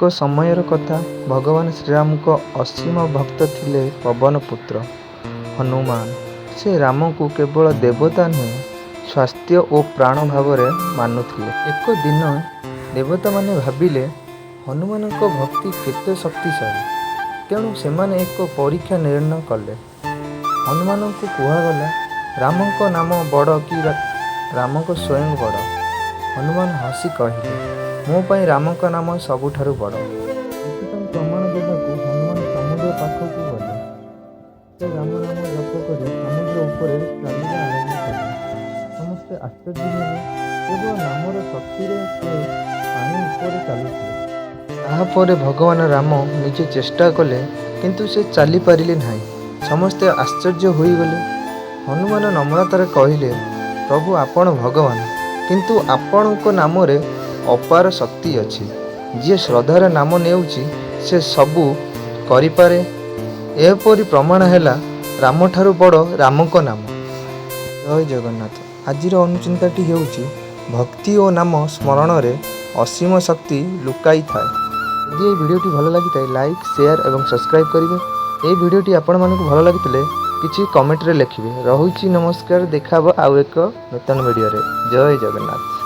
ଏକ ସମୟର କଥା, ଭଗବାନ ଶ୍ରୀରାମଙ୍କ ଅସୀମ ଭକ୍ତ ଥିଲେ ପବନ ପୁତ୍ର ହନୁମାନ। ସେ ରାମଙ୍କୁ କେବଳ ଦେବତା ନୁହେଁ, ସ୍ୱାସ୍ଥ୍ୟ ଓ ପ୍ରାଣ ଭାବରେ ମାନୁଥିଲେ। ଏକ ଦିନ ଦେବତାମାନେ ଭାବିଲେ ହନୁମାନଙ୍କ ଭକ୍ତି କେତେ ଶକ୍ତିଶାଳୀ। ତେଣୁ ସେମାନେ ଏକ ପରୀକ୍ଷା ନିର୍ଣ୍ଣୟ କଲେ। ହନୁମାନଙ୍କୁ କୁହାଗଲା, ରାମଙ୍କ ନାମ ବଡ଼ କି ରାମଙ୍କ ସ୍ୱୟଂ ବଡ଼? ହନୁମାନ ହସି କହିଲେ, ମୋ ପାଇଁ ରାମଙ୍କ ନାମ ସବୁଠାରୁ ବଡ଼। ଏଥିପାଇଁ ପ୍ରମାଣ ଦେବାକୁ ହନୁମାନ ସମୁଦ୍ର ପାଖକୁ ଗଲେ। ସେ ରାମ ନାମ ଜପ କରି ସମୁଦ୍ର ଉପରେ ଚାଲିବା ଆରମ୍ଭ କଲେ। ସମସ୍ତେ ଆଶ୍ଚର୍ଯ୍ୟ ହେଲେ, କେବଳ ନାମର ଶକ୍ତିରେ ସେ ପାଣି ଉପରେ ଚାଲୁଥିଲେ। ତାହାପରେ ଭଗବାନ ରାମ ନିଜେ ଚେଷ୍ଟା କଲେ, କିନ୍ତୁ ସେ ଚାଲିପାରିଲେ ନାହିଁ। ସମସ୍ତେ ଆଶ୍ଚର୍ଯ୍ୟ ହୋଇଗଲେ। ହନୁମାନ ନମ୍ରତାରେ କହିଲେ, ପ୍ରଭୁ, ଆପଣ ଭଗବାନ, କିନ୍ତୁ ଆପଣଙ୍କ ନାମରେ ଅପାର ଶକ୍ତି ଅଛି। ଯିଏ ଶ୍ରଦ୍ଧାରେ ନାମ ନେଉଛି, ସେ ସବୁ କରିପାରେ। ଏପରି ପ୍ରମାଣ ହେଲା ରାମଠାରୁ ବଡ଼ ରାମଙ୍କ ନାମ। ଜୟ ଜଗନ୍ନାଥ। ଆଜିର ଅନୁଚିନ୍ତାଟି ହେଉଛି, ଭକ୍ତି ଓ ନାମ ସ୍ମରଣରେ ଅସୀମ ଶକ୍ତି ଲୁକାଇ ଥାଏ। ଯଦି ଏହି ଭିଡ଼ିଓଟି ଭଲ ଲାଗିଥାଏ, ଲାଇକ୍, ସେୟାର ଏବଂ ସବସ୍କ୍ରାଇବ୍ କରିବେ। ଏହି ଭିଡ଼ିଓଟି ଆପଣମାନଙ୍କୁ ଭଲ ଲାଗିଥିଲେ କିଛି କମେଣ୍ଟରେ ଲେଖିବେ। ରହୁଛି, ନମସ୍କାର। ଦେଖା ହେବ ଆଉ ଏକ ନୂତନ ଭିଡ଼ିଓରେ। ଜୟ ଜଗନ୍ନାଥ।